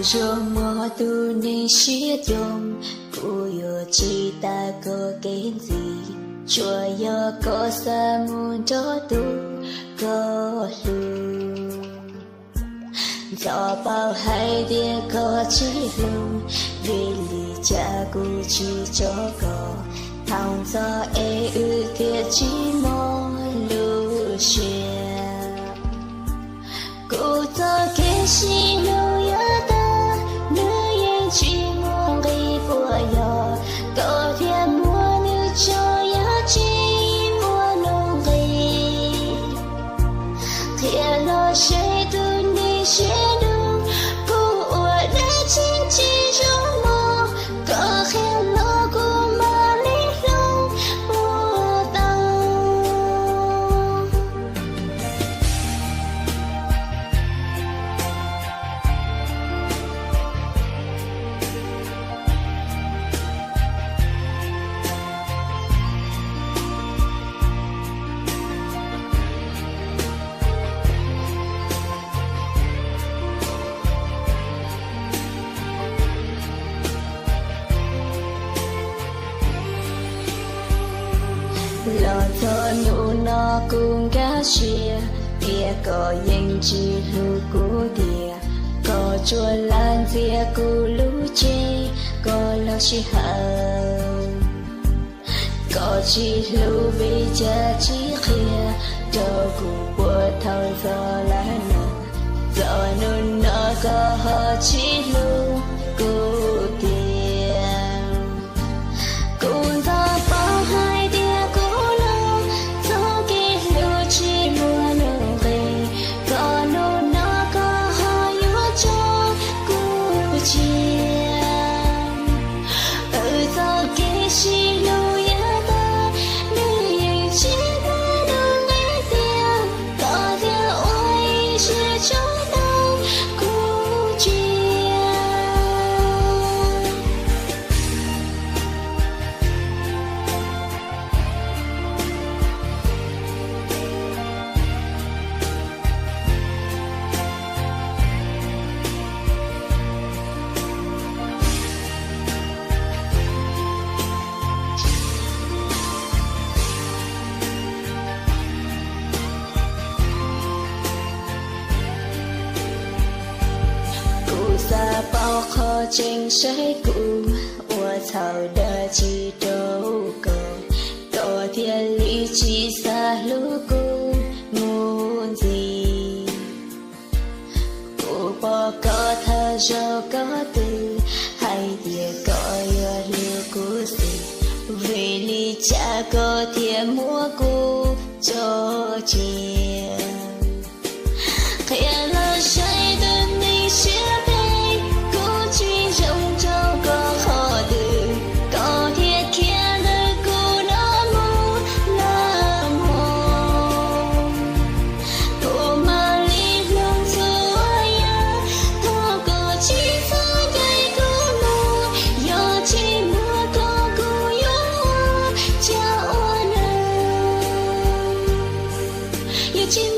Zoo mog tus neeg siab zoo, kuv yuav tsis tas koj kev ntxiv, tsuas yog koj xav mus nrog tus koj hlub. Ntxov paub hais tias koj tsis hlub, vim li cas kuv tsis tso koj, thaum ntxov es wb thiaj tsis mob lub siab. Kuv txoj kev sib hlub yuav tag, nws yeej tsis muaj nqis puas yog, koj thiaj muab nws tso, yog tsis muaj nuj nqis. Qhia los seb tus neeg siab dub, kuv ua dab tsi tsis zoo mog, koj qhia los kuv mam li hloov ua tau. Los txog hnub no kuv nkag siab, tias koj yeej tsis hlub kuv tiag, koj tsuas lam ntxias kuv lub cev, koj lub sij hawm. Koj tsis hlub vim cas tsis qhia rau kuv puas thaum ntxov lawm no, txog hnub no koj ho tsis hlub kuv tiag. Kuv ntxov paub hais tias kuv los txoj kev hlub tsis muaj nuj nqis, koj hnub no koj ho yuav tso kuv cia. Wb txoj kev sib hlub yuav tag, nws yeej tsis muaj nuj nqis tiag, koj thiaj ua ib siab tso tau kuv cia. Kuv xav paub qhov tseeb saib kuv ua txhaum dab tsi rau koj, koj thiaj li tsis xav hlub kuv mus ntxiv. Kuv pom koj thawj zaug koj twb hais tias koj yuav hlub kuv xwb, vim li cas koj thiaj muab kuv tso cia? Qhia los saib tus neeg siab phem, kuv tsis zoo rau koj qhov twg, koj thiaj khiav ntawm kuv no mus lawm mog. Kuv mam li hloov txhua yam, thov koj tsis txhob ncaim kuv mus, yog tsis muaj koj kuv yuav ua cas ua neeg. Yog tsis